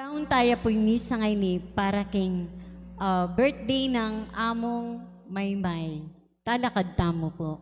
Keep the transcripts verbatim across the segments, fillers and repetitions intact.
Kaun taya pu ing misa ngeni para king, ah, birthday nang Among Maymay. Talakad tamu pu.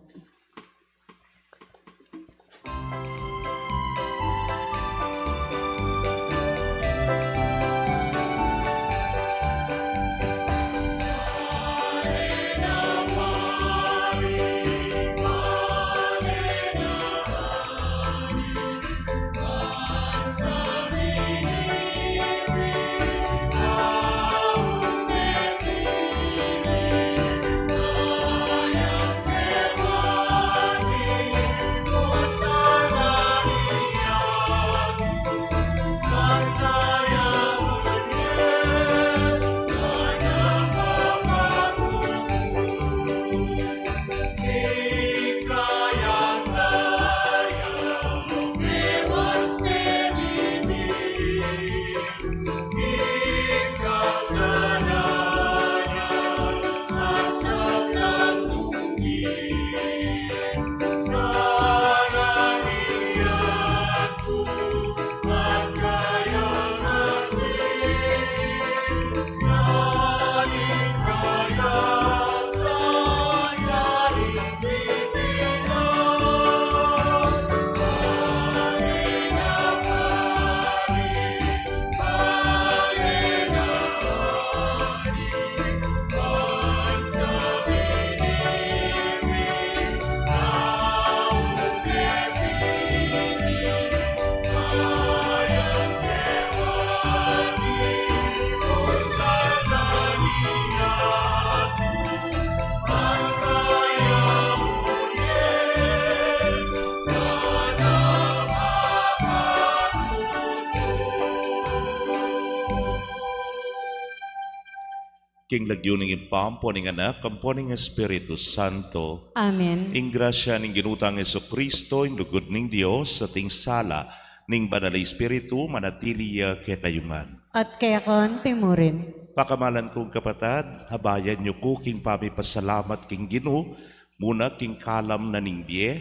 King lagyu ning Ibpa, ampo ning Anak, ampo ning Espiritu Santo. Amen. Ing grasya ning Ginu tang Jesucristo, ing lugud ning Dios, at ing sala ning Banal a Espiritu, manatili ya kekayu ngan. At keka mu rin. Pakamalan kung kapatad, abayan yu ku king pamipasalamat king Ginu, mu na king kalam na ning bie,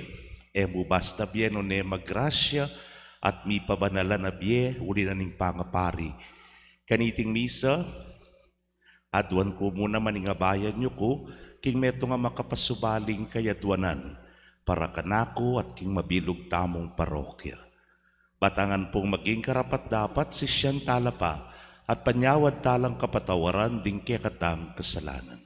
e mu basta bie nune magrasya, at mipabanalan a bie, uli na ning pangapari. Kaniting misa, aduan ku mu naman ing abayan yu ku, king metung a makapasubaling kayadwanan, para kanaku at king mabilug tamung parokya. Batangan pung maging karapat-dapat sisian tala pa, at panyawad talang kapatawaran ding kekatang kasalanan.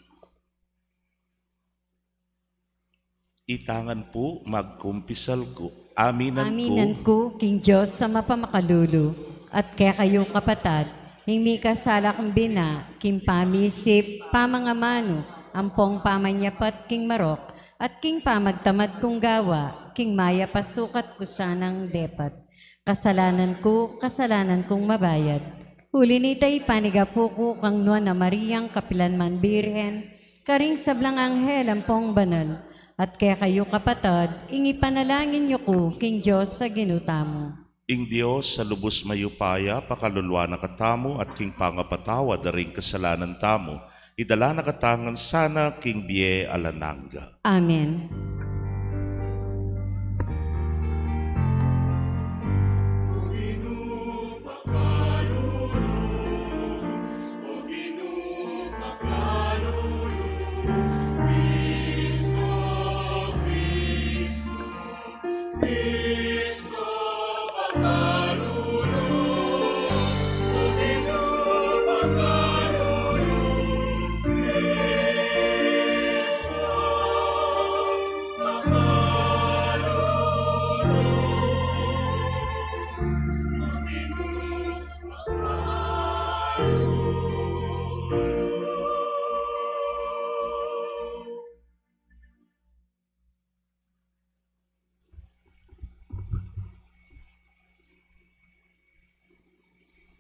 Itangan pu, magkumpisal ku. Aminan ku. Aminan ku king Dios a mapamakalulu, at kekayu kapatad, ing mikasala kung bina, king pamisip, pamangamanu, ampong pamanyapat king marok, at king pamagtamad kung gawa, king mayap a sukat ku sanang depat. Kasalanan ku, kasalanan kung mabayad. Uli nita ipanigapu ku kang Nuan a Mariang kapilan man Birhen, karing sablang anghel ampong banal, at kekayu kapatad, ing ipanalangin yu ku king Dios a Ginu tamu. Ing Dios a lubus mayupaya, pakaluluan na katamu at king pangapatawad da ring kasalanan tamu, idala na katamu ngan sana king bie alang angga. Amen.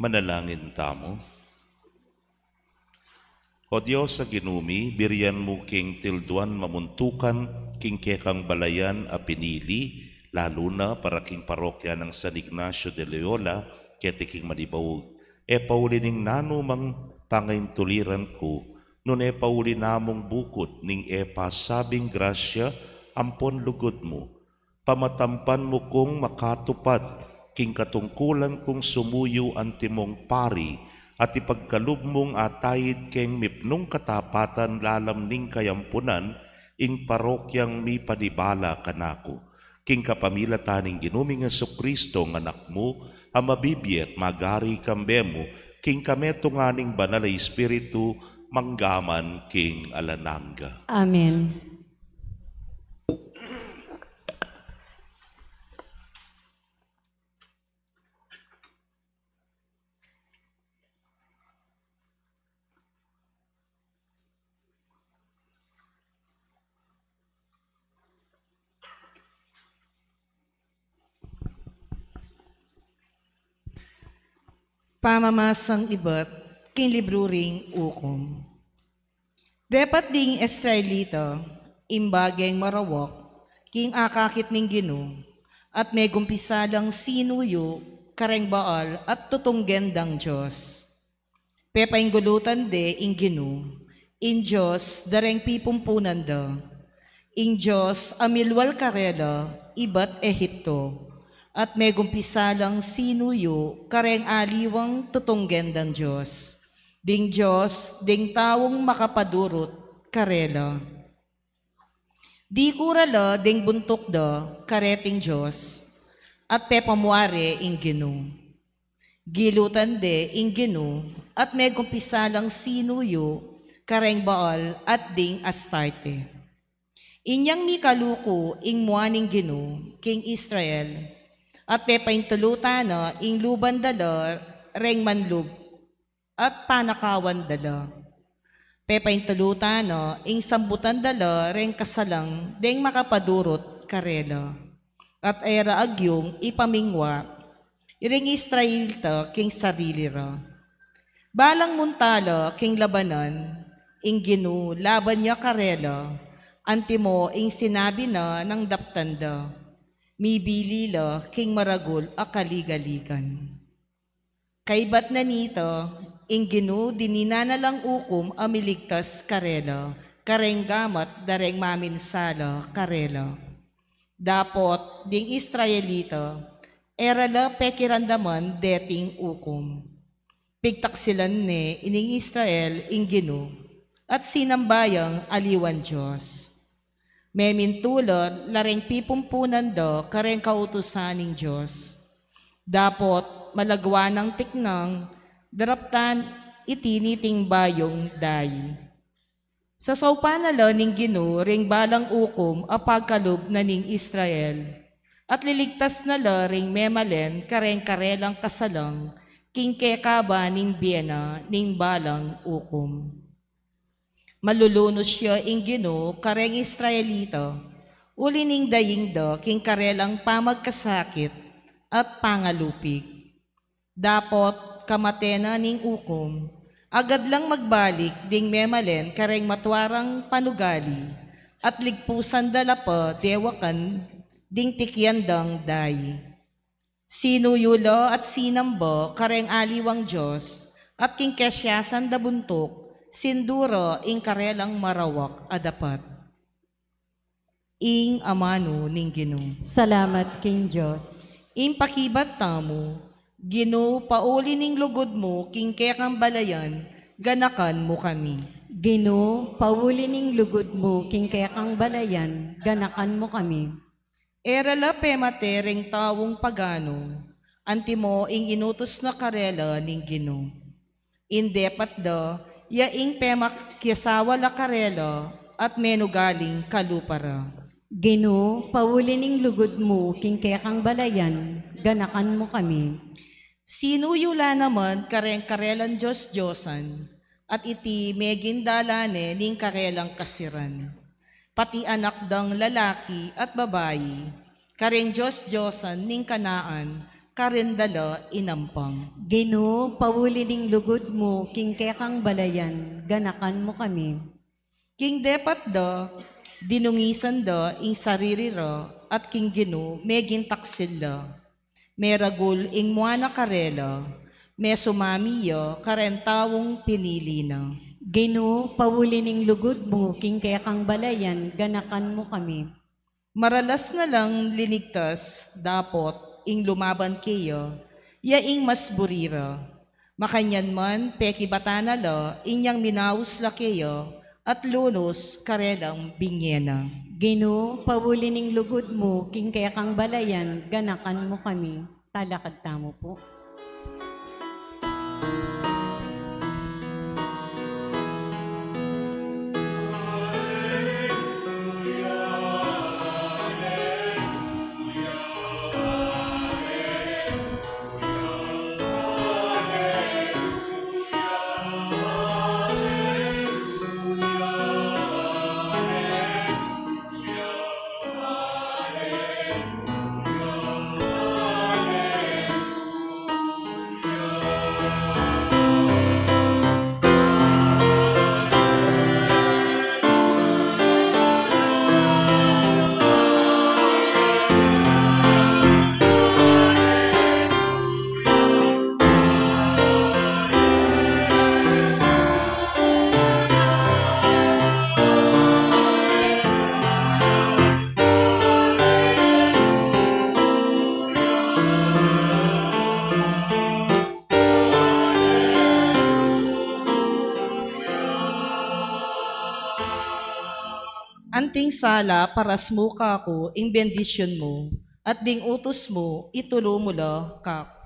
Manalangin tamu. O Dios a Ginu mi, birian mu king tilduan mamuntukan king kekang balayan a pinili, lalu na para king parokya nang San Ignacio de Loyola, keti king Manibaug. E pauli ning nanumang pangaintuliran ku, nune pauli namung bukut ning e pasabing grasya ampon lugud mu, pamatampan mu kung makatupad King katungkulan kung sumuyu antimong pari, at ipagkalub mung ataid keng mipnung katapatan lalam ning kayampunan, ing parokyang mipanibala kanaku. King kapamilatan ning Ginu ming Jesucristo, nga Anak mu, a mabibie at magari kambe mu, king kametungan ning Banal a Espiritu, manggaman king alang angga. Amen. Pamamasang ibat king libru ring Ukum. Depat ding Israelita, imbageng marawak king akakit ning Ginu, at megumpisa lang sinuyu kareng Baal at tutunggen dang dios. Pepainggulutan de ing Ginu, ing Dios da reng pipumpunan da, ing Dios a milwal karela ibat Egipto, at megumpisa lang sinuyu kareng aliwang tutunggen dang dios, ding Dios ding taung makapadurut karela. Dikura la ding buntuk da kareting Dios, at pepamua re ing Ginu. Gilutan de ing Ginu, at megumpisa lang sinuyu kareng Baal at ding Astarte. Inyang mikaluku ing mua ning Ginu king Israel, at pepaintulutan na ing luban da la reng manlub at panakawan da la. Pepaintulutan na ing sambutan da la reng kasalang deng makapadurut karela. At e ra agyung ipamingwa ring Israelita king sarili ra. Balang munta la king labanan ing Ginu laban ya karela, antimo ing sinabi na nang daptan da, mibili la king maragul a kaligaligan. Kaybat na nita, ing Ginu dininan na lang ukum a miligtas karela kareng gamat da reng maminsala karela. Dapot ding Israelita, e ra la pekiramdaman deting ukum. Pigtaksilan ne ining Israel ing Ginu, at sinamba yang aliwang dios. Memintulad la reng pipumpunan da kareng kautusan ning Dios. Dapot malagwa nang tiknang daraptan iti niting bayung dayi. Sasaupan na la ning Ginu ring balang ukum a pagkalub na ning Israel, at liligtas na la ring memalen kareng karelang kasalang king kekaba ning bie na ning balang ukum. Malulunus ya ing Ginu kareng Israelita, uli ning daing da king karelang pamagkasakit at pangalupig. Dapot kamate na ning ukum, agad lang magbalik ding memalen kareng matuarang panugali, at ligpusan da la pa dewakan ding tikian dang dayi. Sinuyu la at sinamba kareng aliwang dios, at king kesiasan da buntuk, sindu ra ing karelang marawak a dapat. Ing amanu ning Ginu. Salamat king Dios. Ing pakibat tamu, Ginu, pauli ning lugud mu king kekang balayan, ganakan mu kami. Ginu, pauli ning lugud mu king kekang balayan, ganakan mu kami. E ra la pemate reng taung paganu, antimo ing inutus na karela ning Ginu. Ing depat da, ya ing pemakiasawa la karela, at menugaling kalupa ra. Ginu, pauli ning lugud mu king kekang balayan, ganakan mu kami. Sinuyu la naman kareng karelang dios-diosan, at iti meging dalan ne ning karelang kasiran. Pati anak dang lalaki at babai, kareng dios-diosan ning Kanaan, karin da la inampang. Ginu, pauli ning lugud mu king kekang balayan, ganakan mu kami. King depat da, dinungisan da ing sarili ra, at king Ginu meging taksil la. Meragul ing mua na karela, mesumami ya kareng taung pinili na. Ginu, pauli ning lugud mu king kekang balayan, ganakan mu kami. Maralas na lang linigtas, dapot ing lumaban keya, ya ing mas buri ra. Makanyan man, pekibatan na la inyang minaus la keya, at lunus karelang binye na. Ginu, pauli ning lugud mu king kekang balayan, ganakan mu kami. Talakad tamu pu. Anting sala, parasmu kaku ing bendisyun mu, at ding utus mu, itulu mu la kaku.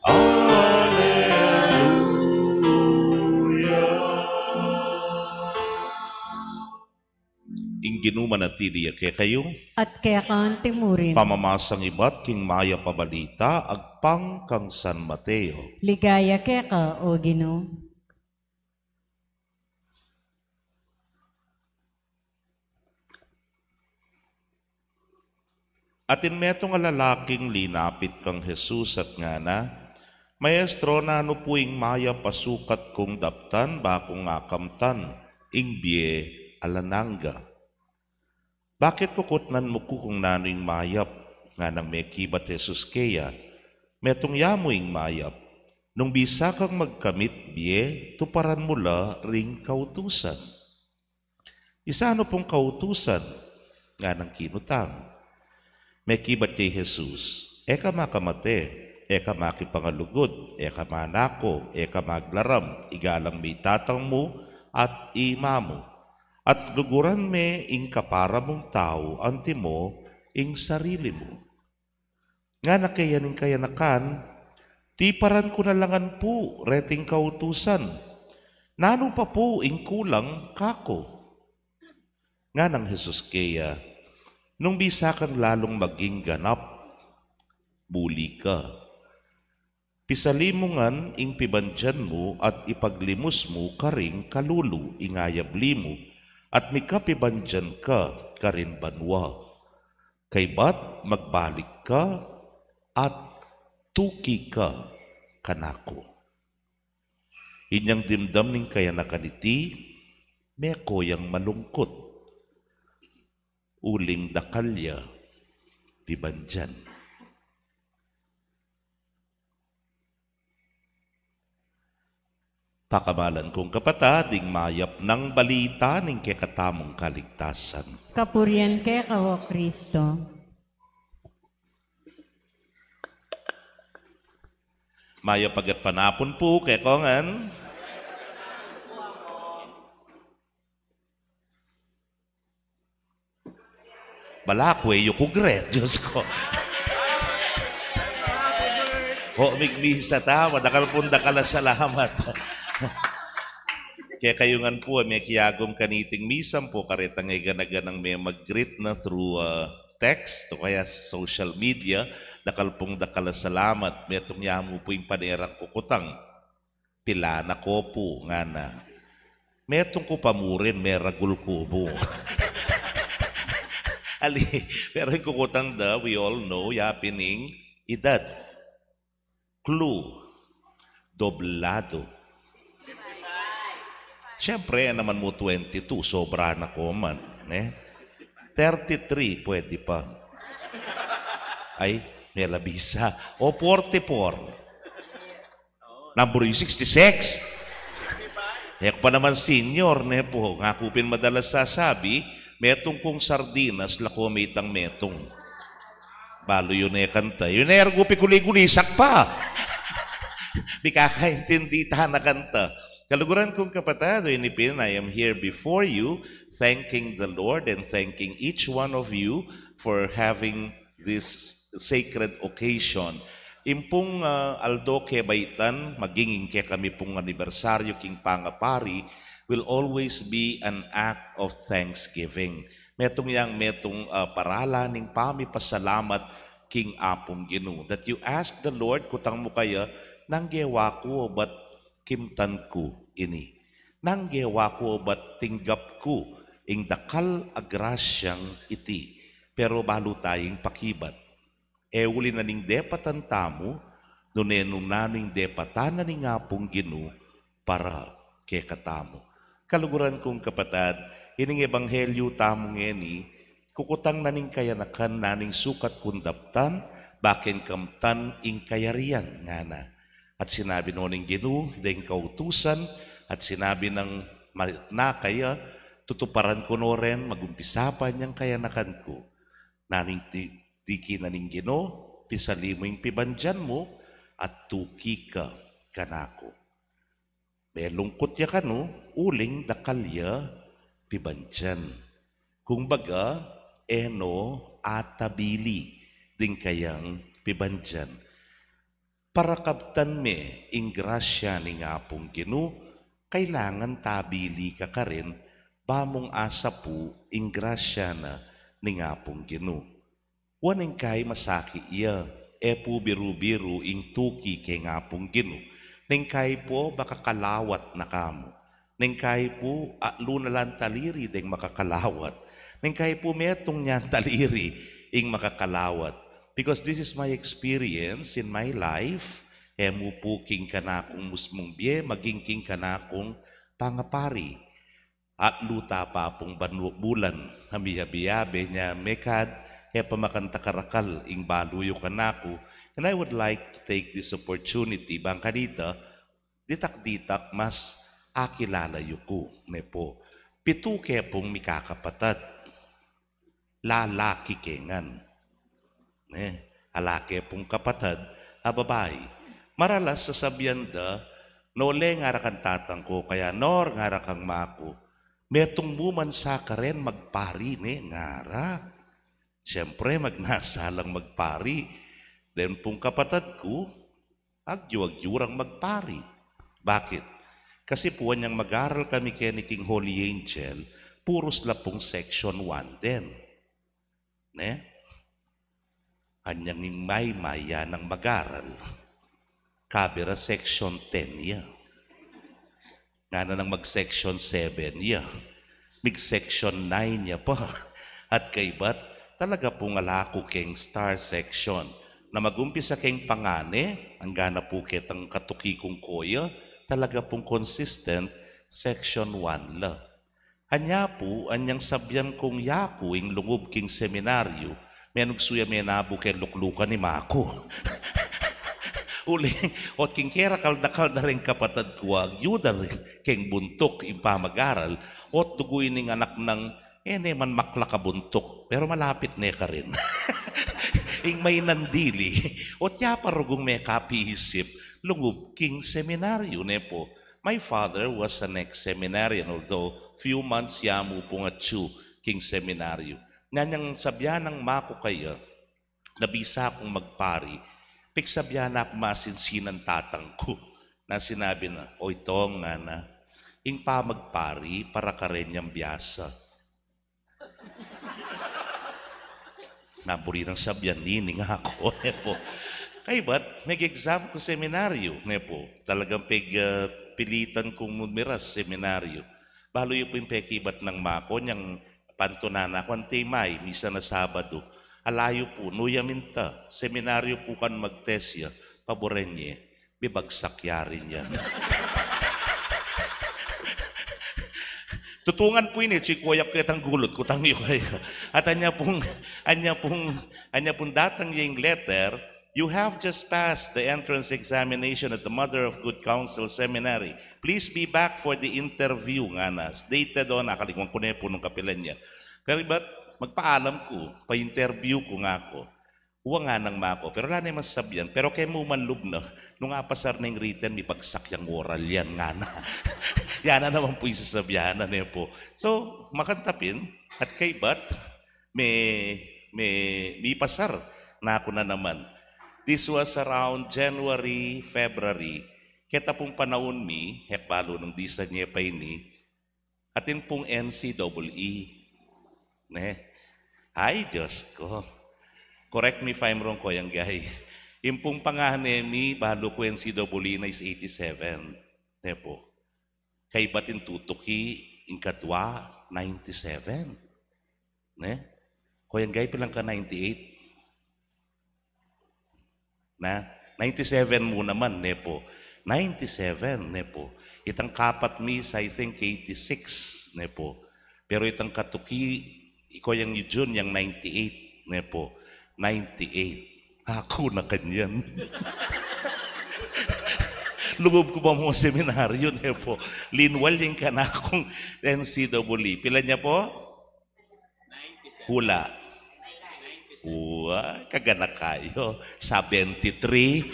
Aleluya. Ing Ginu manatili ya kekayu. At keka antimurin. Pamamasang ibat king mayap a balita agpang kang San Mateo. Ligaya keka, O Ginu. Atin metung a lalaking linapit kang Jesus at ngana, "Maestro, nanu pu ing mayap a sukat kung daptan bakung akamtan ing bie alang angga?" "Bakit kukutnan mu ku kung nanu ing mayap?" nganang mekibat Jesus keya. "Metung ya mu ing mayap. Nung bisa kang magkamit bie, tuparan mu la ring kautusan." "Isanu pung kautusan?" nganang kinutang. Mekibat ya i Jesus, "E ka makamate, e ka makipangalugud, e ka manako, e ka maglaram, igalang me i tatang mu at i ima mu, at luguran me ing kapara mung tau antimo ing sarili mu." Ngana keya ning kayanakan, "Tiparan ku na la ngan pu reting kautusan. Nanu pa pu ing kulang kaku?" Nganang Jesus keya, "Nung bisa kang lalung maging ganap, buli ka. Pisali mu ngan ing pibandian mu at ipaglimus mu karing kalulu ing ayabli mu, at mika pibandian ka karin banua. Kaybat magbalik ka at tuki ka kanaku." Inyang dimdam ning kayanakan iti, meko yang malungkut, uling dakal ya pibandian. Pakamalan kung kapatad, ing mayap nang balita ning kekatamung kaligtasan. Kapurian keka, O Kristo. Mayap a gatpanapun pu kekongan. Balaku e yu ku gret, Dios ku. O, migmisa tamu, dakal pung dakal a salamat. Kekayu ngan pu a mekiagum kaniting misa, ampo karetang e gana-ganang me mag-greet na through, uh, text o kaya social media, dakal pung dakal a salamat. Metung ya mu pu ing panerang kukutang. "Pila na ko pu?" ngana. "Metung ku pa murin, meragul ku mu." Ali, pero ing kukutang da, we all know, yapin ing edad. Clue, doblado. Siyempre, naman mu twenty-two, sobra na ko man, ne? Thirty-three, pwede pa. Ay, may labisa. O forty-four. Number yung sixty-six. E ku pa naman senior, ne po? Ngaku pin madalas sasabi, metung kung sardinas, lako me itang metung. Balu yu ne kanta. Yu ne, ergu pikuli-kulisak pa. Mikakaintindi ta na kanta. Kaluguran kung kapatad, ini pin, I am here before you, thanking the Lord and thanking each one of you for having this sacred occasion. Ing pung, ah, aldo kebaitan, maging ing kekami pung anibersaryu king pangapari, will always be an act of thanksgiving. Metung yang, metung, ah, paralan ning pamipasalamat king Apung Ginu. That you ask the Lord, kutang mu kaya, nanu ing gewa ku obat kimtan ku ini? Nanu ing gewa ku obat tinggap ku ing dakal a grasyang iti? Pero balu tayang pakibat. E uli na ning depatan tamu, nune nung nanu ing depatan na ning Apung Ginu para kekatamu. Kaluguran kung kapatad, ining ebanghelyu tamu ngeni, kukutang na ning kayanakan na ning sukat kung daptan, baken kamtan ing kayarian ngana. At sinabi no ning Ginu deng kautusan, at sinabi nang ma-, na kaya, tutuparan ku no ren, magumpisa pa nyang kayanakan ku. Nanu ing ti-, tiki na ning Ginu, pisali mu ing pibandian mu, at tuki ka kanaku. Melungkut ya kanu, uling dakal ya pibandian. Kung baga, e no atabili ding kayang pibandian. Para kabtan me ing grasya ning Apung Ginu, kailangan tabili ka karin, ba mung asapu ing grasya na ning Apung Ginu. Wa ning kai masaki ya, e pu biru-biru ing tuki keng Apung Ginu. Ning kai pu, baka kalawat na kamu. Ning kai pu, atlu na lang taliri deng makakalawat. Ning kai pu, metung nyang taliri ing makakalawat. Because this is my experience in my life, e mu pu king kanakung musmung bie, maging king kanakung pangapari. Atlu ta pa pung banwa, bulan, a miyabe-yabe nya mekad, e pa makanakarakal ing balu yu kanaku. And I would like to take this opportunity, bang kanita, ditak-ditak mas akilala yu ku, ne pu. Pitu ke pung mikakapatad. Lalaki ke ngan. Ne, ala ke pung kapatad a babai. Maralas sasabian da, "Nole," ngara kang tatang ku, kaya, "Nor," ngara kang ama ku, "metung mu man sa karen magpari ne," ngara. Siyempre, magnasa lang magpari. Then pung kapatad ku, agyu-agyu rang magpari. Bakit? Kasi pu anyang mag-aral kami keni king Holy Angel, purus la pung section one din. Ne? Anyang ing maymay ya nang mag-aral, kabe ra section ten ya. Ngana nang mag-section seven ya. Mig-section nine ya pa. At kaybat, talaga pung ala ku keng star section. Na magumpisa keng pangane, angga na pu ketang katuki kung koya, talaga pung consistent, section one la. Anya pu, anyang sabian kung yaku ing lungub king seminaryu, menugsu ya menabu keng luklukan ni ama ku. Uling, ot king kerakal-dakal da ring kapatad ku, agyu da ring keng buntuk ing pamag-aral, ot dugu ining anak nang, e ne man maklak a buntuk, pero malapit ne karin. Ing mainang dili, ot ya pa rugung mekapisip, lungub king seminaryu, ne pu. My father was an ex-seminarian, although few months ya mu pung atyu king seminaryu. Nganyang sabian nang ama ku kaya, na bisa kung magpari, pigsabian na ku masinsinan tatang ku. Na sinabi na, "Oy, Tong," ngana, "ing pamagpari, para karen yang biasa." Na buri nang sabian nini, ngaku, ne pu. Kaybat, meg-exam ku seminaryu, ne pu. Talagang peg, ah, pilitan kung mumiras seminaryu. Balu yu pu ing pekibat nang ama ku, nyang Pantunan na ku, ante, may misa na Sabado. Alayu pu, nu ya minta? Seminaryo pu kanu mag-test ya. Paburen ye, mibagsak ya rin yan. Tutungan pu ini, chikoyak ketang gulut, kutang yu kaya. At anya pung, anya pung, anya pung datang ya ing letter, "You have just passed the entrance examination at the Mother of Good Counsel Seminary. Please be back for the interview," ngana. Dated on, akalingwan ku ne pu nung kapilan ya. Pero ibat, magpaalam ku, pa-interview ku, ngaku. Wa, nganang maku, pero ala ne man sasabian, pero kemu manlub na, nung apasar ne ing written, mibagsak yang oral yan, ngana. Yan na naman pu ing sasabian na, ne pu. So, makanyan pin, at kaybat, me, me, mipasar na ku na naman. This was around January, February. Keta pung panaun mi, e ku balu nung disan ye pa ini, atin pung N C double E. Ne? Ay, Diyos ko. Correct me if I'm wrong, Koyang Gay. Ing pung pangane mi, balu ku N C double E na is eighty-seven. Ne pu. Kaybat ing tutuki, ing kadwa, ninety-seven. Ne? Koyang Gay, pilan ka, ninety-eight? Na? Ninety-seven mu naman, ne pu. Ninety-seven, ne pu. Itang kapat mi is, I think, eighty-six, ne pu. Pero itang katuki, i Koyang Jun, yang ninety-eight, ne pu. Ninety-eight. Aku na kanyan. Lugub ku ba mu seminaryo, ne pu. Linwal ing kanakung N C double E. Pilan ya pu? Hula. Wa, kaganak kayu. Seventy-three.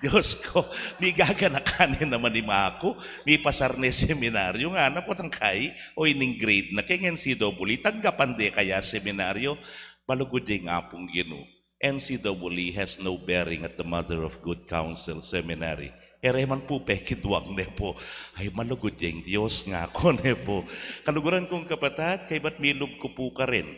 Diyos ko, migaganakan ne naman ing maku, mipasar ne seminaryo, ngana, potang kai, o ining grade na keng N C double E, tanggapan de kaya seminaryo, malugud ya ing Apung Ginu. N C double E has no bearing at the Mother of Good Counsel Seminary. E re man pu pekidwang, ne pu. Ay, malugud ya ing Dios, ngaku, ne pu. Kaluguran kung kapatad, kaybat milub ku pu karin.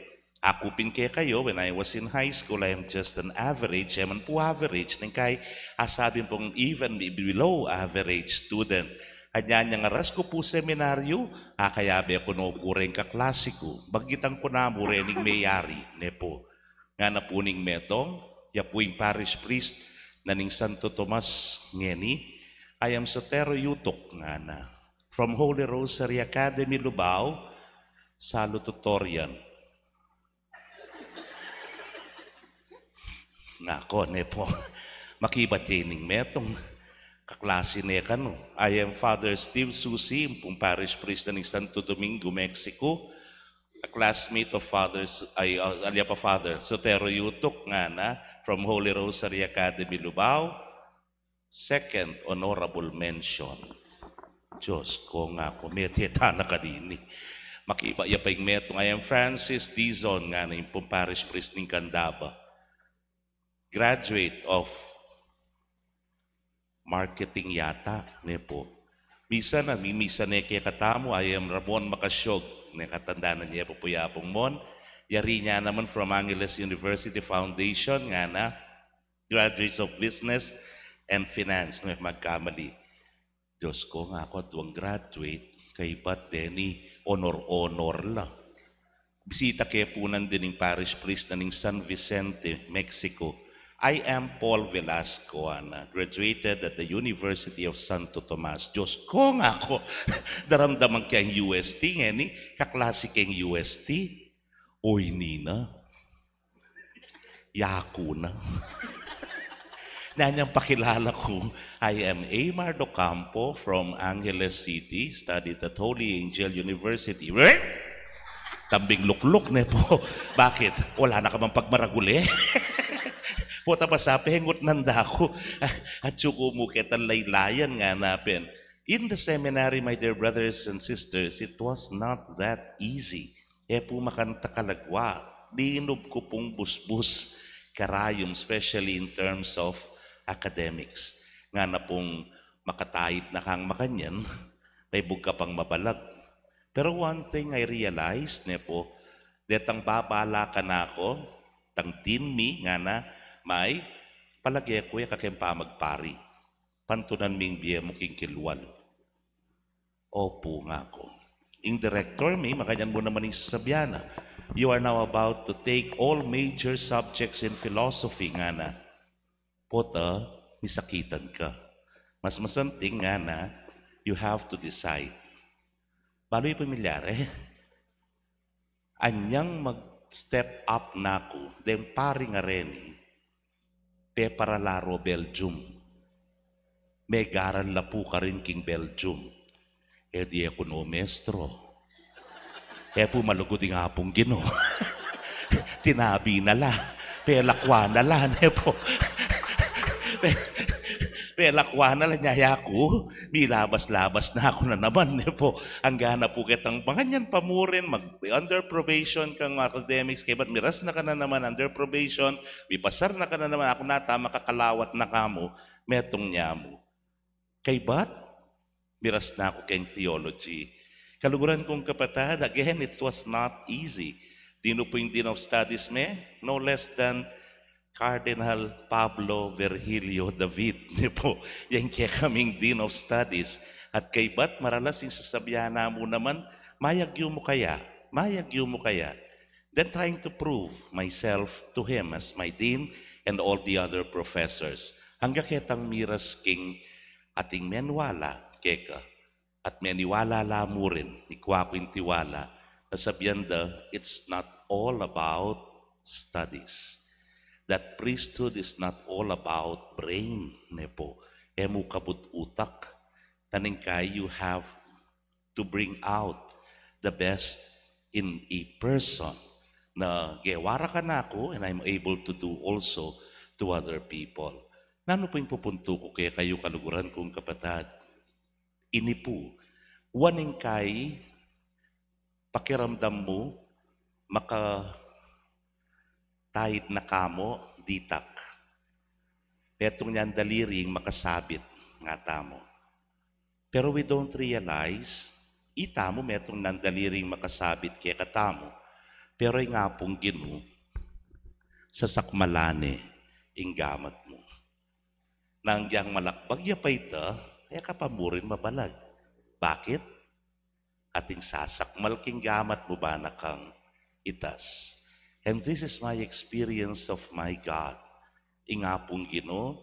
Aku pin kekayu, when I was in high school, I am just an average, e man pu average, neng kai, asabi pung even be-, below average student. Anyang aras ku pu seminaryo, akayabe ku no ku reng kaklase ku. Bagitang ku na mu reng meyari, ne pu. Ngana pu ning metung, ya pu ing parish priest na ning Santo Tomas ngeni, "I am Sotero Yutuk," ngana. "From Holy Rosary Academy, Lubao, salutatorian." Ngaku, ne pu. Makibat ya ining metung. Kaklase ne kanu. "I am Father Steve Susi," ing pung parish priest na ning Santo Domingo, Mexico. A classmate of Father S-, ay, uh, ali ya pa, Father Sotero Yutuk, ngana, "from Holy Rosary Academy, Lubao, second honorable mention." Diyos ko, ngaku, mete tana kanini. Makibat ya pa ing metung, "I am Francis Dizon," ngana, ing pung parish priest ning Candaba. "Graduate of marketing yata," ne pu. Misa na, mimisa ne kekatamu, "I am Ramon Macasiog," ne, katandanan ye pa pu ya pung Mon. "Yari na naman from Angeles University Foundation," ngana, "graduates of business and finance," ne, magkamali. Diyos ko, ngaku, aduang graduate, kaybat deni honor-honor la. Bisita ke pu nandin ing parish priest na ning San Vicente, Mexico. "I am Paul Velasco," ngana, "graduated at the University of Santo Tomas." Diyos ko, ngaku, daramdaman ke ing U S T, ngeni, kaklase keng U S T. Oy, nina. Yaku na. Nanyang pakilala ku, "I am Amar Docampo from Angeles City, studied at Holy Angel University." Tambing lukluk, ne pu. "Bakit? Wala na ka mang pagmaragul e?" Pota pa sa pengut nanda ku. At suku mu ketang laylayan, ngana pin. In the seminary, my dear brothers and sisters, it was not that easy. E pu makanyan kalagwa, linub ku pung busbus, karayum, especially in terms of academics. Ngana pung makataid na kang makanyan, may bugka pang mabalag. Pero one thing I realized, ne pu, detang babala kanaku, tang dean mi, ngana, "May, palage ku ya ka keng pamagpari. Pantunan ming bie mu king kilwal." "Opu," ngaku. Ing director mi, makanyan mu naman ing sasabyan na, "You are now about to take all major subjects in philosophy," ngana. "Pota, misakitan ka. Mas masanting," ngana, "you have to decide." Balu yu pung milyari? Anyang mag-step up na ku, deng pari a reni, peparala ro Belgium. Megaral la pu karin king Belgium. E di e ku no mestro. E pu malugud ing Apung Ginu. Tinabi na la. Pelakwa na la, ne pu. Pe-, pelakwa na la, nya yaku, milabas-labas na ku na naman, ne pu. Angga na pu ketang makanyan pa murin, mag-, under probation kang academics, kaybat miras na ka na naman under probation, mipasar na ka na naman, aku nata makakalawat na ka mu, metung nya mu. Kaybat, miras na ku keng theology. Kaluguran kung kapatad, again, it was not easy. Dinu pu ing Dean of Studies me, no less than Cardinal Pablo Virgilio David, ne pu, yang kekaming Dean of Studies. At kaybat, maralas ing sasabyan na mu naman, "Mayagyu mu kaya? Mayagyu mu kaya?" Then trying to prove myself to him as my dean and all the other professors. Angga ketang miras king ating meniwala keka at meniwala la murin, ikwa ku ing tiwala, na sabian da, it's not all about studies. That priesthood is not all about brain, ne pu. E mu kabud utak. Nanu ing kai, you have to bring out the best in a person na gewa ra kanaku, and I'm able to do also to other people. Nanu pu ing pupuntu ku kekayu, kaluguran kung kapatad? Ini pu, wa ning kai pakiramdam mu, makataid na ka mu, ditak. Metung nyan daliri ing makasabit, ngatamu. Pero we don't realize, itamu metung nyan daliri ing makasabit kekatamu. Pero ing Apung Ginu, sasakmalan ne ing gamat mu. Nung agyang malakbag ya pa ita, e ka pa murin mabalag. Bakit? Ating sasakmal king gamat mu bana kang itas. And this is my experience of my God. Ing Apung Ginu,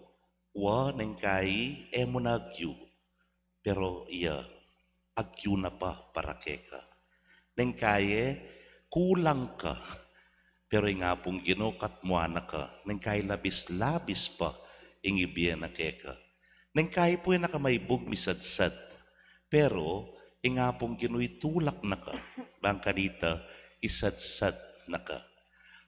wa, neng kai, e mu na agyu. Pero iya, agyu na pa para keka. Neng kai, kulang ka. Pero ing Apung Ginu, katmuan na ka. Neng kai, labis-labis pa ing ibie na keka. Neng kai pu, e na ka maibug misadsad. Pero ing Apung Ginu, itulak na ka. Bang kanita, isadsad na ka.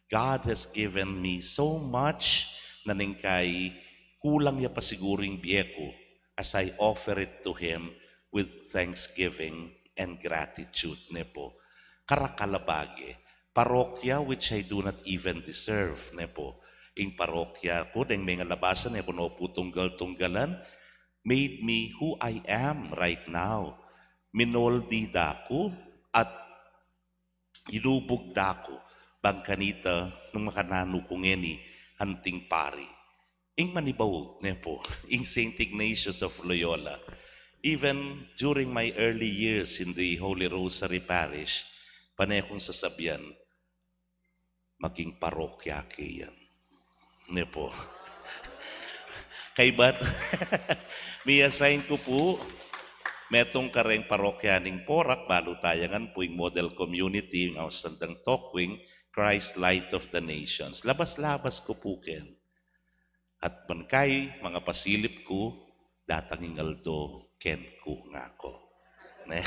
God has given me so much na neng kai, kulang ya pa siguru ing bie ku, as I offer it to Him with thanksgiving and gratitude, ne pu. Karakal a bage. Parokya which I do not even deserve, ne pu. Ing parokya ku, deng mengalabasan, e ku no pu tunggal-tunggalan, made me who I am right now. Minoldi da ku at ilubug da ku, bang kanita, nung makananu ku ngeni anting pari. Ing manibaug, ne pu, ing Saint Ignatius of Loyola. Even during my early years in the Holy Rosary Parish, pane kung sasabian, maging parokya ke yan. Ne pu. Kaybat, mi-assign ku pu, metung kareng parokya ning Porac, balu taya ngan pu ing model community, ing ausan dang Tokwing, Christ Light of the Nations. Labas-labas ku pu ken. At ban kai, mangapasilip ku, datang ing aldo ken ku, ngaku. Ne?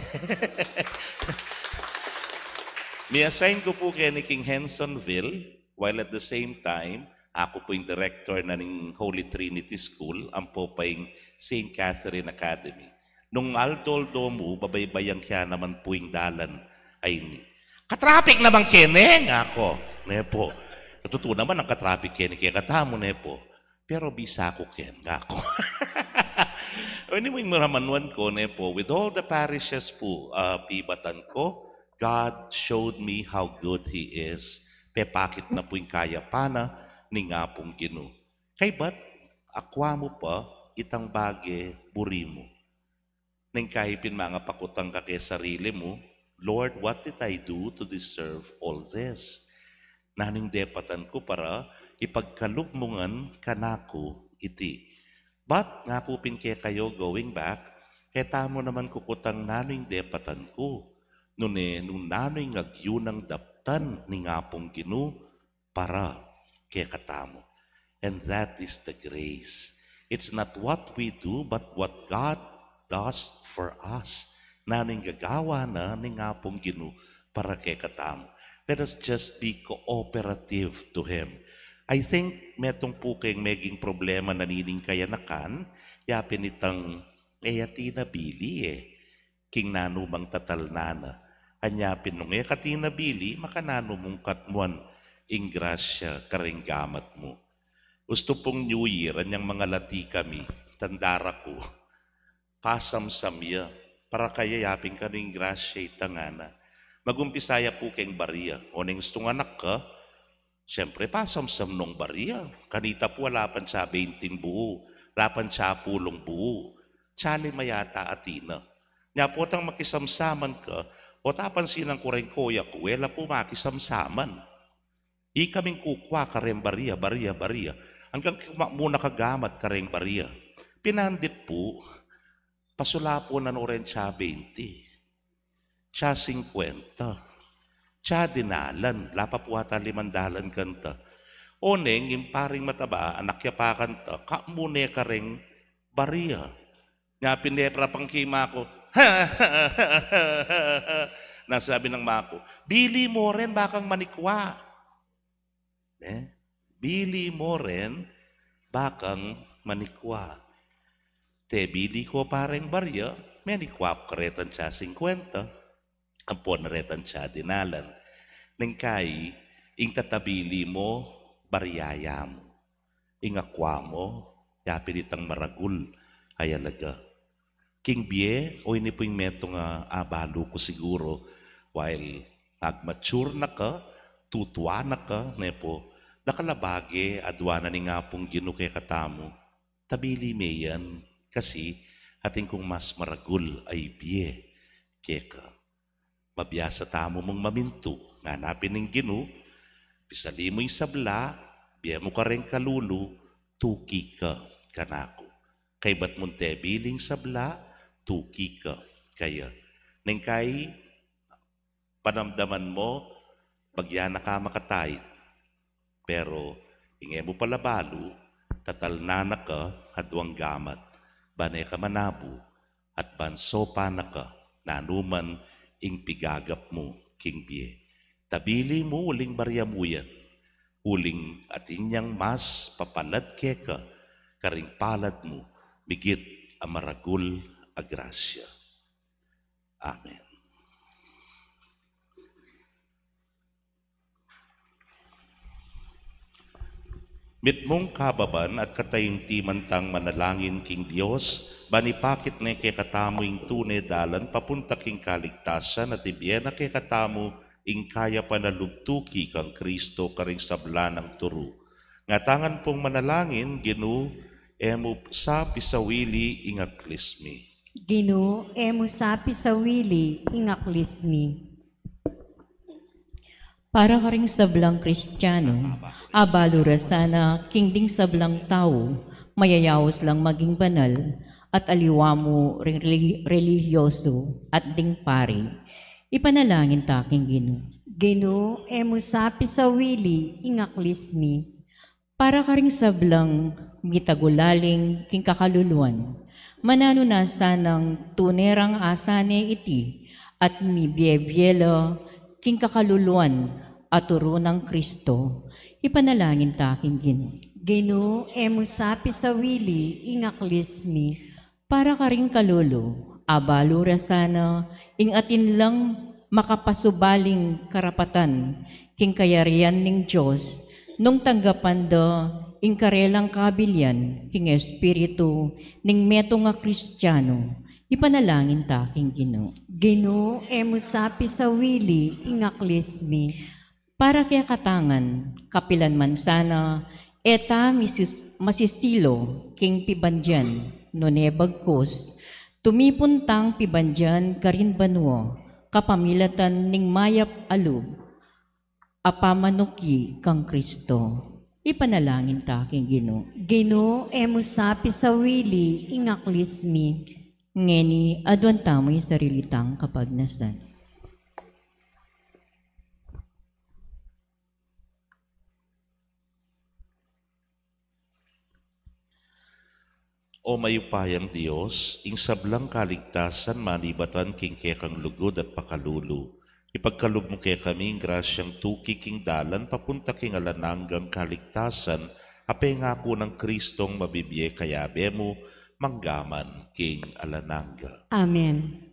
Mi-assign ku pu keni king Hendersonville, while at the same time, aku pu ing director na ning Holy Trinity School, ampo pa ing Saint Catherine Academy. Nung aldo-aldo mu, babaybayan ke naman pu ing dalan a ini. Katrapik naman keni, ngaku. Ne pu. Tutu naman nang katrapik keni kekatamu, ne pu. Pero bisa ku ken, ngaku. O, ini mu ing maramanuan ku, ne pu, with all the parishes pu, ah, pibatan ku, God showed me how good He is. Pepakit na pu ing kayapan na ning Apung Ginu. Kaybat, akwa mu pa itang bage buri mu. Neng kayi pin mangapakutang ka keng sarili mu, "Lord, what did I do to deserve all this?" Nanu ing depatan ku para ipagkalub mu ngan kanaku iti? But ngaku pin kekayu, going back, e tamu naman kukutang nanu ing depatan ku, nune nung nanu ing agyu nang daptan ning Apung Ginu para kekatamu. And that is the grace. It's not what we do, but what God does for us. Nanu ing gagawa na ning Apung Ginu para kekatamu. Let us just be cooperative to Him. I think metung pu keng meging problema na nining kayanakan, yapin itang e ya tinabili e king nanu mang tatalnan na. Anya pin nung e ka tinabili, makananu mung katmuan ing grasya kareng gamat mu? Ustu pung New Year, anyang mangalati kami, tanda ra ku, pasamsam ya. Para kaya yapin kanu ing grasya itang ngana. Magumpisa ya pu keng baria. Oneng ustung anak ka, siyempre, pasamsam nung baria. Kanita pu, ala pa ing tsa beinting buu, ala pa ing tsa pulung buu, tsa lima yata atin na. Nya potang makisamsaman ka, o, tapansinan ku reng koya ku, e la pu makisamsaman. Ikaming kukua kareng baria, baria, baria. Anggang kukua mu na kagamat kareng baria. Pinandit pu, pasulapu na no reng tsa beinti, tsa singkwenta, tsa dinalan, ala pa pu ata limang dalan kanta. Oneng ing paring mataba, anak ya pa kanta, kamu ne kareng baria. Nya pin depra pang kima ku, nang sabi nang maku, "Bili mo ren, bakang manikwa." Ne? "Bili mo ren, bakang manikwa." Tebili ko pa reng baria, menikwa ku karetang tsa singkwenta, ampon retang tsa dinalan. Neng kayi, ing tatabili mo, baria ya mu. Ing akwa mo, yapin itang maragul a yalaga. King bie, o, ini pu ing metung a abalu ku siguru, while mag-mature na ka, tutua na ka, ne pu, dakal a bage, adua na ning Apung Ginu kekatamu, tabili me yan, kasi atin kung mas maragul a ibie keka. Mabiasa tamu mung mamintu, ngana pin ning Ginu, "Pisali mu ing sabla, bie mu kareng kalulu, tuki ka kanaku." Kaybat mung tebili ing sabla, tuki ka kaya. Neng kayi, panamdaman mo, bagya na ka makatayit. Pero ing e mu pala balu, tatalnan na ka aduang gamat, ban e ka manabu, at ban sopan na ka nanu man ing pigagap mu king bie. Tabili mu uling baria mu yan, uling atin yang mas papalad keka karing palad mu migit a maragul a grasya. Amen. Mitmung kababan at kataimtiman tang manalangin king Dios, ban ipakit ne kekatamu ing tune dalan papunta king kaligtasan at ibie na kekatamu ing kayapan a lugtuki kang Kristo karing sabla nang turu. Ngatangan pung manalangin, Ginu, e mu sa pisawili ing aklis mi. Ginu, e mu sa pisawili ing aklis mi. Para karing sablang Kristiano, abalu ra sana king ding sablang tau, mayayaus lang maging banal, at aliwa mu ring reli-, relihiyoso, at ding pari. Ipanalangin ta king Ginu. Ginu, e mu sa pisawili ing aklis mi. Para karing sablang mitagulaling king kakaluluan, mananu na sanang tune rang asane iti, at mibie-bie la king kakaluluan a turu nang Kristo. Ipanalangin ta king Ginu. Ginu, e mu sa pisawili ing aklis mi. Para karing kalulu, abalu ra sana ing atin lang makapasubaling karapatan king kayarian ning Dios, nung tanggapan da ing karelang kabilian king espiritu ning metung a Kristiano. Ipanalangin ta king Ginu. Ginu, e mu sa pisawili ing aklis mi. Para kekatang ngan, kapilan man sana, e ta misis-, masisilo king pibandian, nune bagkus, Tumipun tang pibandian karin banua, kapamilatan ning mayap a lub a pamanuki kang Kristo. Ipanalangin ta king Ginu. Ginu, e mu sa pisawili ing aklis mi. Ngeni, aduan tamu ing sarili tang kapagnasan. O mayupayang Dios, ing sablang kaligtasan manibatan king kekang lugud at pakalulu. Ipagkalub mu kekami ing grasyang tuki king dalan papunta king alang anggang kaligtasan, a pengaku nang Kristong mabibie kayabe mu, mangga man king alang angga. Amen.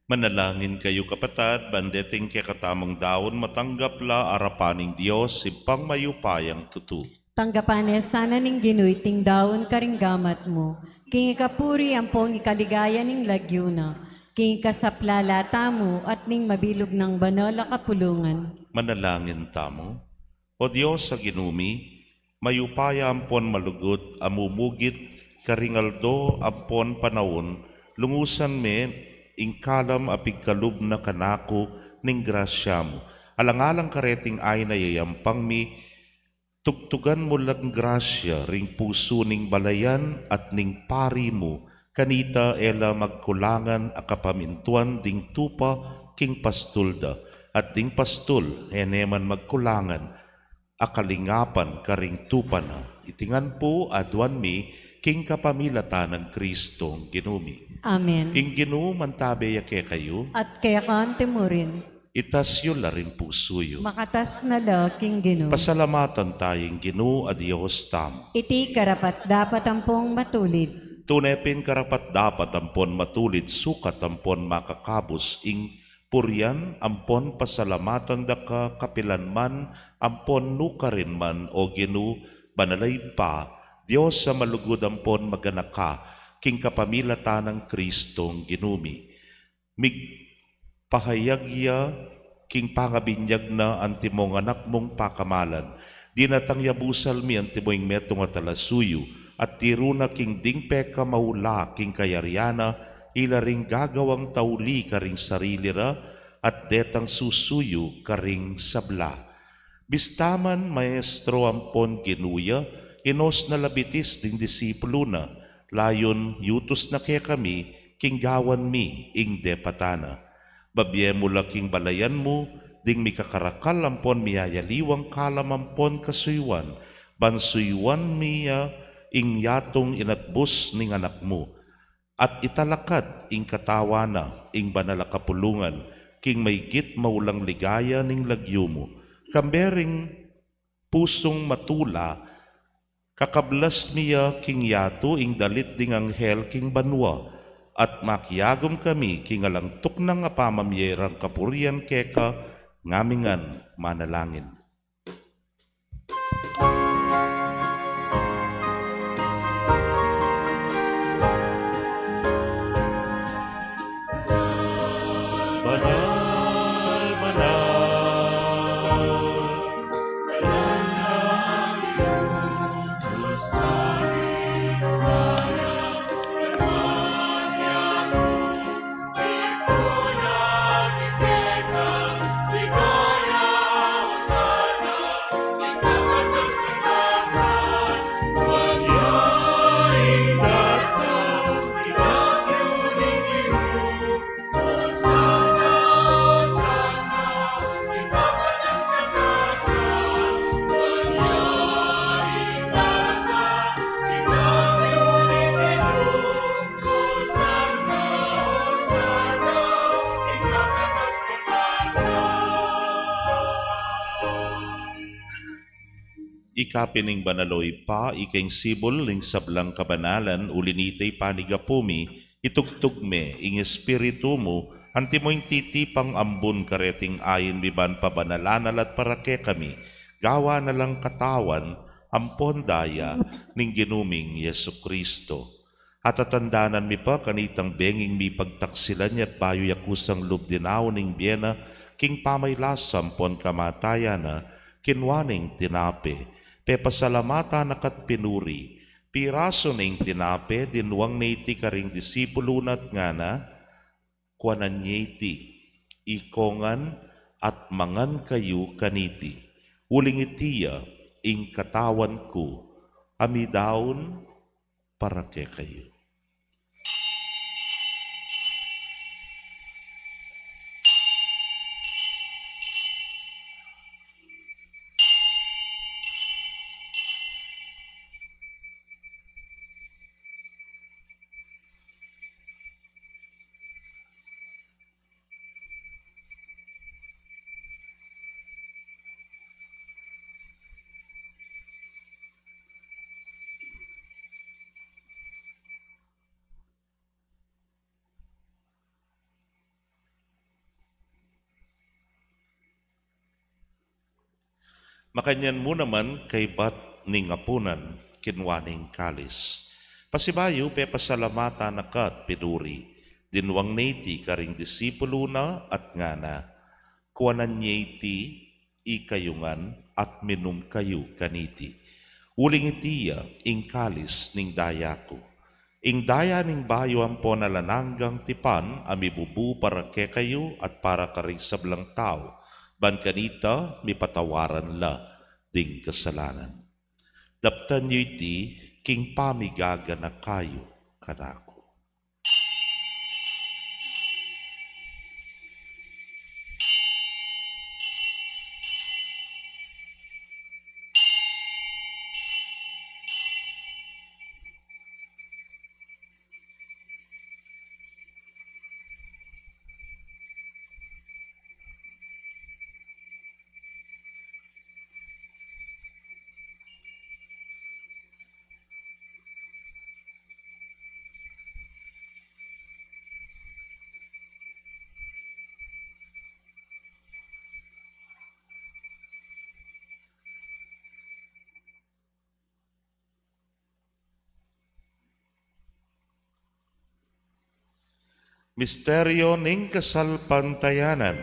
Manalangin kayu, kapatad, ban deting kekatamung daun matanggap la arapan ning Dios, Ibpang mayupayang tutu. Tanggapan ne sana ning Ginu iting daun karing gamat mu, king ikapuri ampong ikaligaya ning lagyu na, king ikasaplala tamu at ning mabilug nang banal a kapulungan. Manalangin tamu. O Dios a Ginu mi, mayupaya ampon malugud a mumugit karing aldo ampon panaun, lungusan me ing kalam a pigkalub na kanaku ning grasya mu. Alang-alang kareting ain a yayampang mi, tugtugan mu lang grasya ring pusu ning balayan at ning pari mu, kanita e la magkulangan a kapamintuan ding tupa king pastul da, at ding pastul e ne man magkulangan a kalingapan karing tupa na. Iti ngan pu aduan mi king kapamilatan nang Kristong Ginu mi. Amen. Ing Ginu mantabe ya kekayu. At keka mu rin. Itas yu la ring pusu yu. Makatas na la king Ginu. Pasalamatan taya ing Ginu a Dios tamu. Iti karapat-dapat ampong matulid. Tune pin karapat-dapat ampon matulid, sukat ampon makakabus ing purian ampon pasalamatan da ka kapilan man ampon nukarin man, O Ginu, banal a Ibpa, Dios a malugud ampon maganaka, king kapamilatan nang Kristong Ginu mi. Migpahayag ya king pangabinyag na antimong Anak mung pakamalan. Dinatang ya busal mi antimo ing metung a talasuyu, at tiru na king ding pekamaula king kayarian na, ila ring gagawang tauli karing sarili ra, at detang susuyu karing sabla. Bista man Maestro ampon Ginu ya, inos na la bitis ding disipulu na, layun yutus na kekami king gawan mi ing depatan na. Babie mu la king balayan mu ding mikakarakal ampon miyayaliwang kalam ampon kasuyuan, ban suyuan mi ya ing yatung inatbus ning Anak mu. At italakad ing katawan na ing banal a kapulungan king maygit maulang ligaya ning lagyu mu. Kambe ring pusung matula, kakablas mi ya king yatu ing dalit ding anghel king banua, at makiagum kami king alang tuknang a pamamie rang kapurian keka, ngamingan manalangin. Ika pin ing banal, o Ibpa, ika ing sibul ning sablang kabanalan, uli nita ing panigapu mi, itugtug me ing Espiritu mu, antimo ing titipang ambun kareting ain mi ban pabanalan na la at para kekami, gawan na lang katawan ampon daya ning Ginu ming Jesucristo. Atatandanan mi pa kanitang benging mipagtaksilan ya at bayu ya kusang lub dinaun ing bie na king pamaylasa ampon kamatayan na, kinua ne ing tinape, pepasalamatan na ka at pinuri, pirasu ne ing tinape, dinwang ne iti karing disipulu na at ngana: Kuanan ye iti, ikongan, at mangan kayu kaniti, uling iti ya ing katawan ku, a midaun para kekayu. Makanyan mu naman kaybat ning apunan, kinua ne ing kalis. Pasibayu, pepasalamatan na ka at pinuri, dinwang ne iti karing disipulu na at ngana: Kuanan ye iti, ikayu ngan, at minum kayu kaniti, uling iti ya ing kalis ning daya ku, ing daya ning bayu ampon alang anggang tipan, a mibubu para kekayu at para karing sablang tau, ban kanita mipatawaran la ding kasalanan. Daptan yu iti king pamigaganaka yu kanaku. Misteryo ning kasalpantayanan.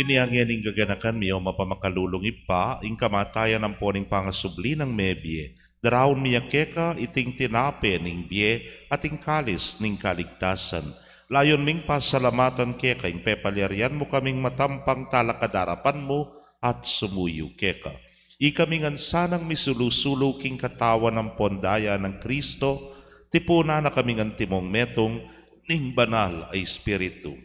Ini ngeni ing gaganakan mi, o mapamakalulung Ibpa, ing kamatayan ampon ing pangasubli nang mebie. Daraun mi ya keka iting tinape ning bie at ing kalis ning kaligtasan. Layun ming pasalamatan keka ing pepalyarian mu kaming matampang talakad king arapan mu at sumuyu keka. Ikami ngan sanang misulu-sulu king katawan ampon daya nang Kristo, tipunan na kami ngan timong metung ning Banal a Espiritu.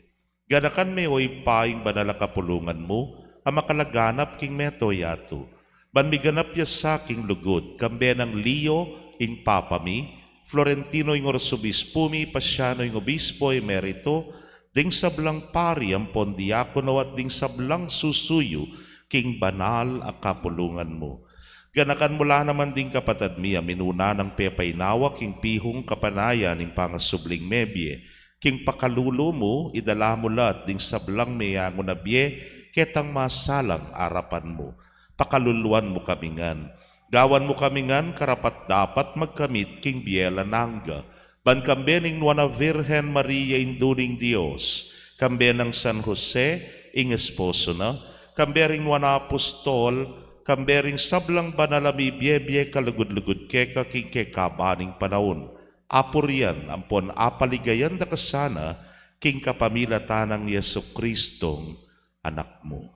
Ganakan me, o Ibpa, ing banal a kapulungan mu a makalaganap king mabilug a yatu. Ban miganap ya sa king lugud, kambe nang Leo ing Papa mi, Florentino ing Arsobispu mi, Paciano ing Obispo Emerito, ding sablang pari ampon diakono at ding sablang susuyu king banal a kapulungan mu. Ganakan mu la naman ding kapatad mi a minuna nang pepainawa king pihung kapanayan ning pangasubling mebie, king pakalulu mu, idala mu la ding sablang meangu na bie ketang masalang arapan mu. Pakaluluan mu kami ngan. Gawan mu kami ngan karapat-dapat magkamit king bie alang angga. Ban kambe ning Nuan a Virgen Maria, Indu ning Dios, kambe nang San Jose, ing esposo na, kambe ring nuan a apostol, kambe ring sablang banal a mibie-bie kalugud-lugud keka king kekaban ning panaun. Apurian ampon apaligayan da ka sana king kapamilatan nang Jesucristong Anak mu.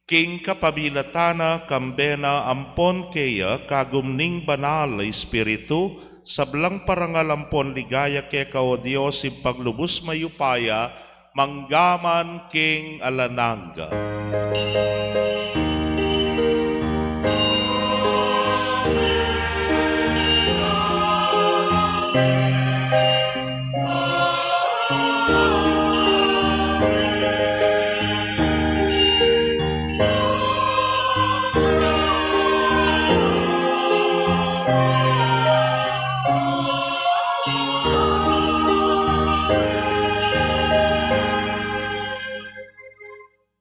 King kapamilatan na, kambe na, ampon keya, kagum ning Banal a Espiritu, sablang parangal ampon ligaya keka, o Dios, Ibpang lubus mayupaya, mangga man king alang angga.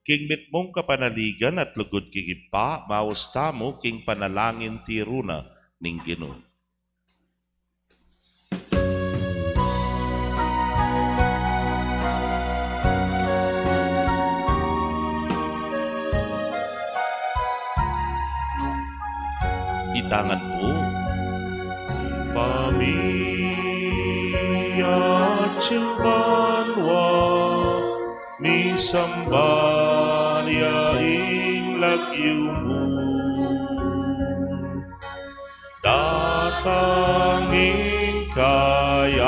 King mitmung kapanaligan at lugud king Ibpa, maus tamu king panalangin tiru na ning Ginu. Itangan pu. Pamiatyu banua, misamban ya ing lagyu mu. Datang ing kayarian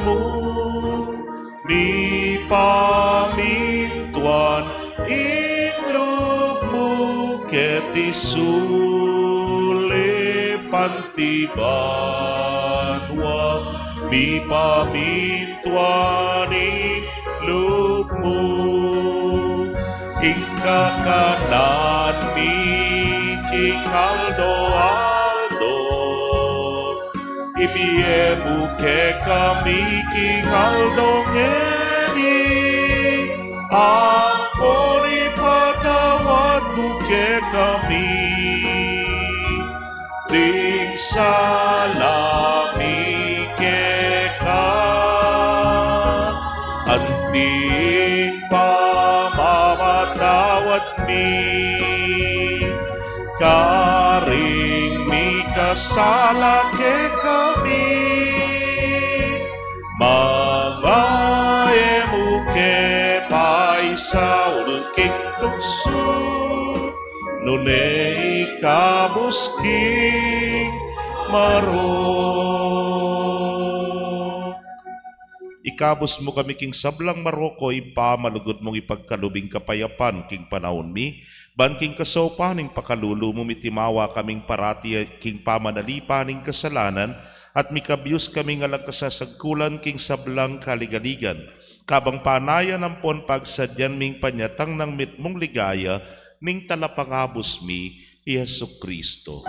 mu, mipamintuan ing lub mu keti sulip anti banua, mipamintuan ing lub mu. Ing kakanan mi king aldo-aldo, ibie mu kekami king aldo ngeni, ampon ipatawad mu kekami ding sala mi keka, anti ing pamamatawad mi karing mikasala kekami, manga e mu ke paisaul king tuksu, Nune ikabus king marok. Ikabus mu kami king sablang marok, O Ibpa, malugud mung ipagkalub ing kapayapan king panaun mi, ban king kasaupan ning pakalulu mu mitimawa kaming parati king pamanalipan ning kasalanan, at mikabyus kaming alang kasasagkulan king sablang kaligaligan. Kabang panayan ampon pagsadyan ming panyatang nang mitmung ligaya ning Talapangabus mi, i Jesucristo.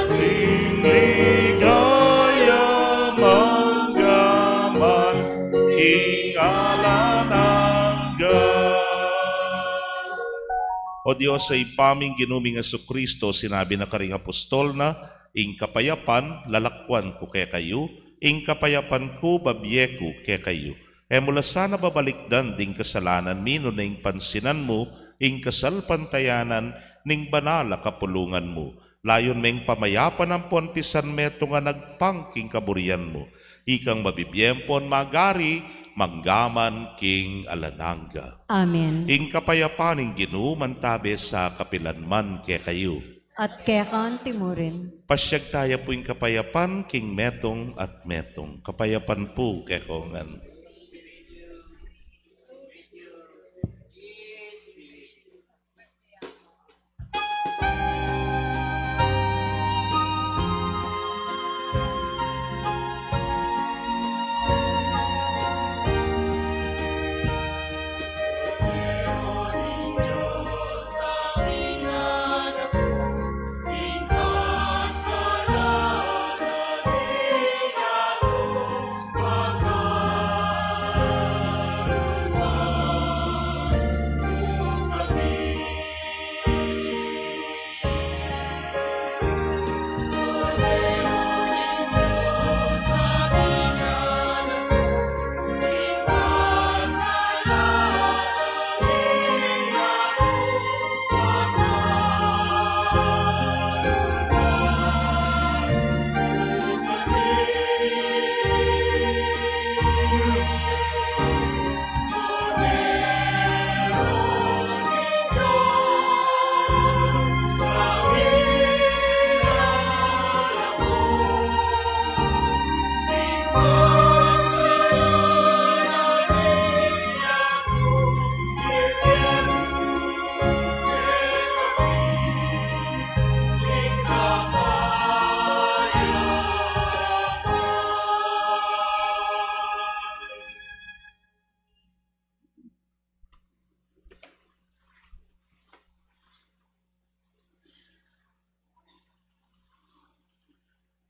Ating ligaya mangga man king alang angga. O Dios, o Ibpa ming Ginu ming Jesucristo, sinabi na karing apostol na, "Ing kapayapan lalakwan ku kekayu, ing kapayapan ku babie ku kekayu." E mu la sana babalikdan ding kasalanan mi, nune ing pansinan mu ing kasalpantayanan ning banal a kapulungan mu. Layun meng pamayapan ampon pisan metung a nagpang king kaburian mu. Ikang mabibie ampon mag-ari mangga man king alang angga. Amen. Ing kapayapan ning Ginu mantabe sa kapilan man kekayu. At keka anti mu rin. Pasiag taya pu ing kapayapan king metung at metung. Kapayapan pu kekongan.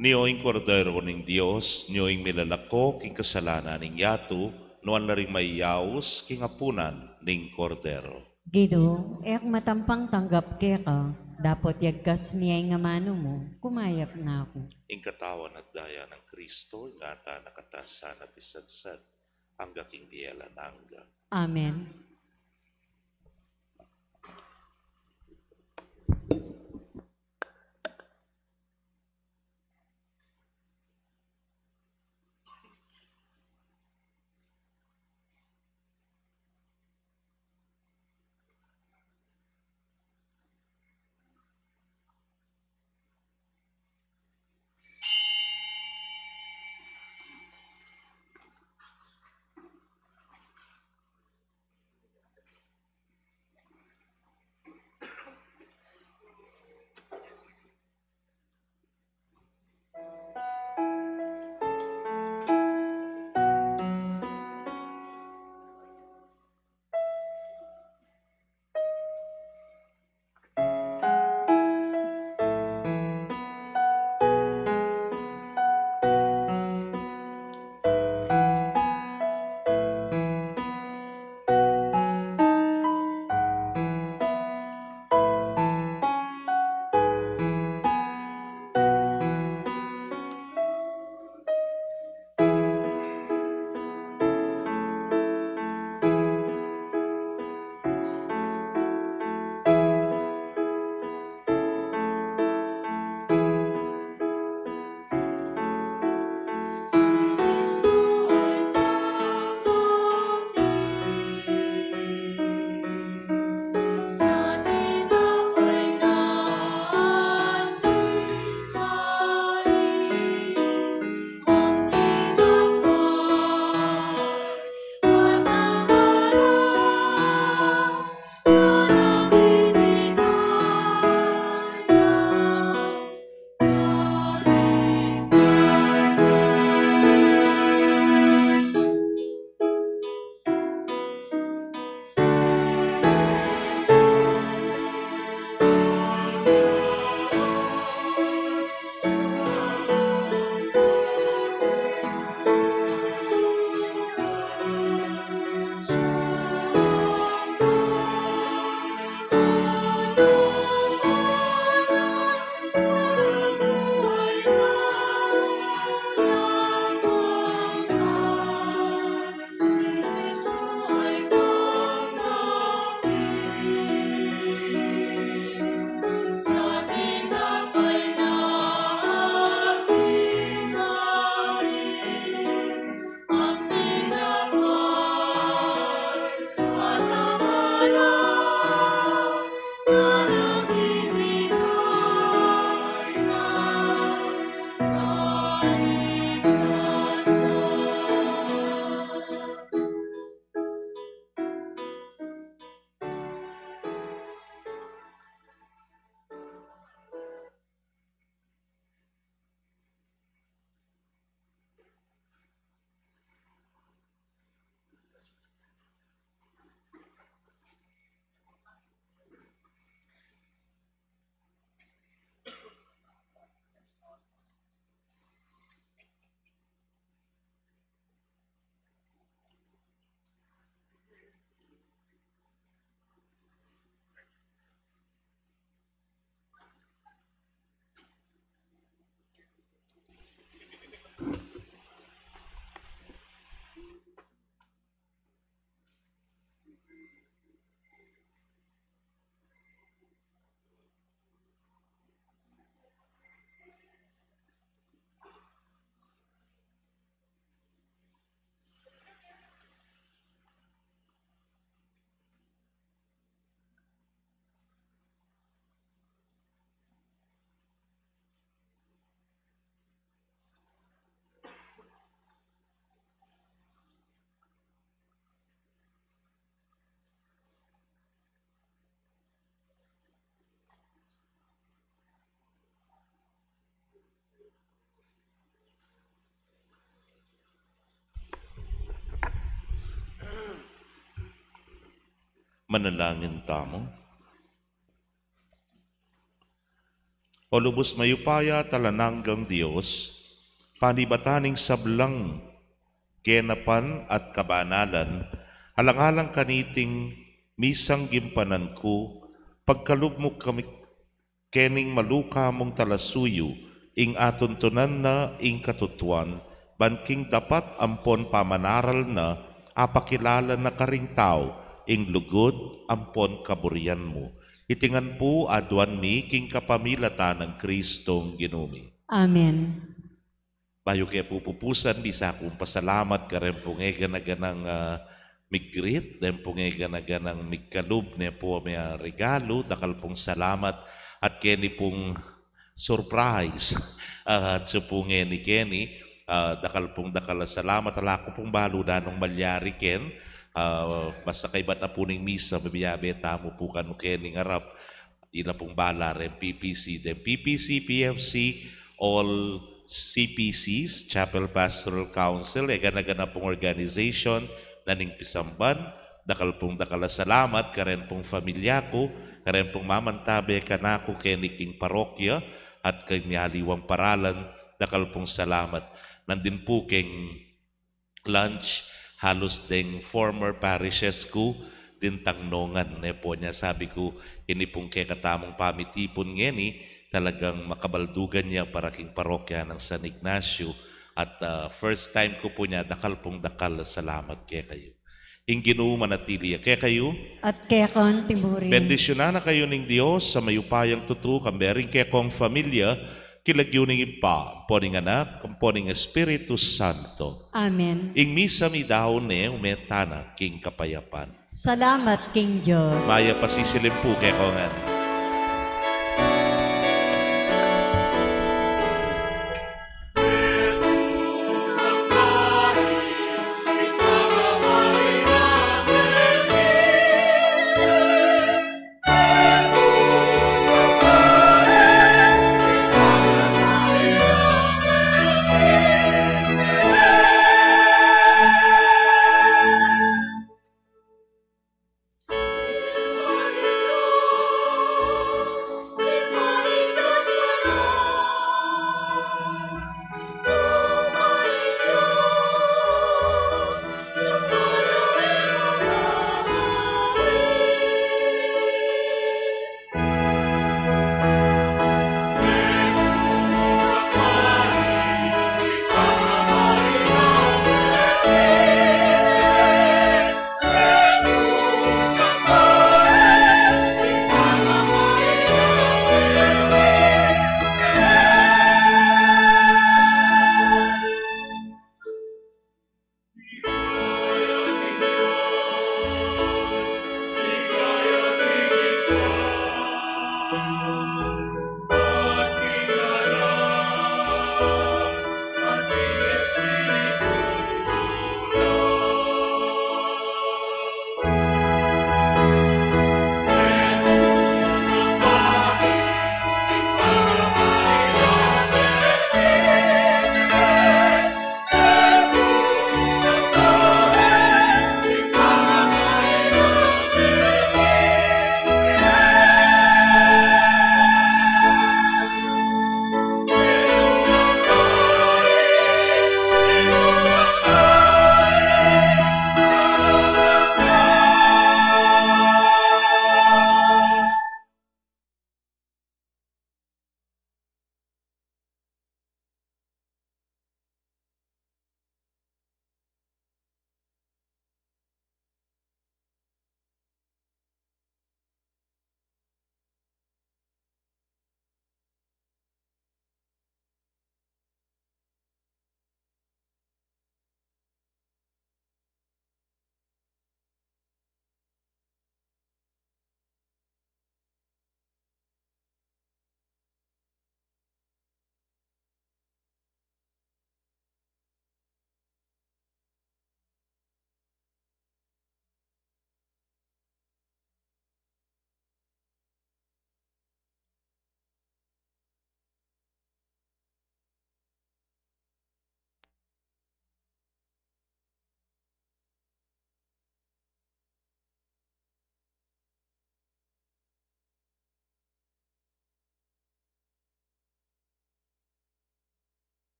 Nio ing Kordero ning Dios, nio ing milalako king kasalanan ning yatu, nuan la ring mayaus king apunan ning Kordero. Ginu, e ku matampang tanggap keka, dapot yagkas mi ya ing amanu mu, kumayap na ku. Ing katawan at daya nang Kristo, ingatan na katasan at isansad angga king bie alang angga. Amen. Manalangin tamu. O lubus mayupaya at alang anggang Dios, panibatan ning sablang kaganapan at kabanalan, alang-alang kaniting misang gimpanan ku, pagkalub mu kami kening maluka mung talasuyu, ing atuntunan na ing katutuan, ban king dapat ampon pamanaral na, apakilala na karing tau ing lugud ampon kaburian mu. Iti ngan pu aduan mi king kapamilatan nang Kristong Ginu mi. Amen. Bayu ke pu pupusan, bisa kung pasalamat karen pung egana-ganang, ah, mig-greet, den pung egana-ganang migkalub ne pu a regalu, dakal pung salamat, at keni pung surprise. Ah, atsu pung ngeni keni, ah, dakal pung dakal a salamat, ala ku pung balu nanung malyari ken, ah, basta kaybat na pu ning misa, mabiabe tamu pu kanu kening arap. Ina pung bala reng P P C, den P P C, P F C, all C P Cs, Chapel Pastoral Council, egana-gana pung organization na ning pisamban, dakal pung dakal a salamat karen pung familia ku, karen pung mamantabe kanaku keni king parokya, at king mialiwang paralan, dakal pung salamat. Nandin pu keng lunch, halus deng former parishes ku, dintang nongan ne pu nya. Sabi ku, ini pung kekatamung pamitipun ngeni, talagang makabaldugan ya para king parokya nang San Ignacio. At, ah, first time ku pu nya, dakal pung dakal a salamat kekayu. Ing Ginu manatili ya kekayu. At keka mu rin. Bendisyunan na kayu ning Dios a mayupayang tutu, kambe ring kekong familia, king lagyu ning Ibpa, ampo ning Anak, ampo ning Espiritu Santo. Amen. Ing misa mi daun ne, ume tana king kapayapan. Salamat king Dios. Mayap a sisilim pu kekongan.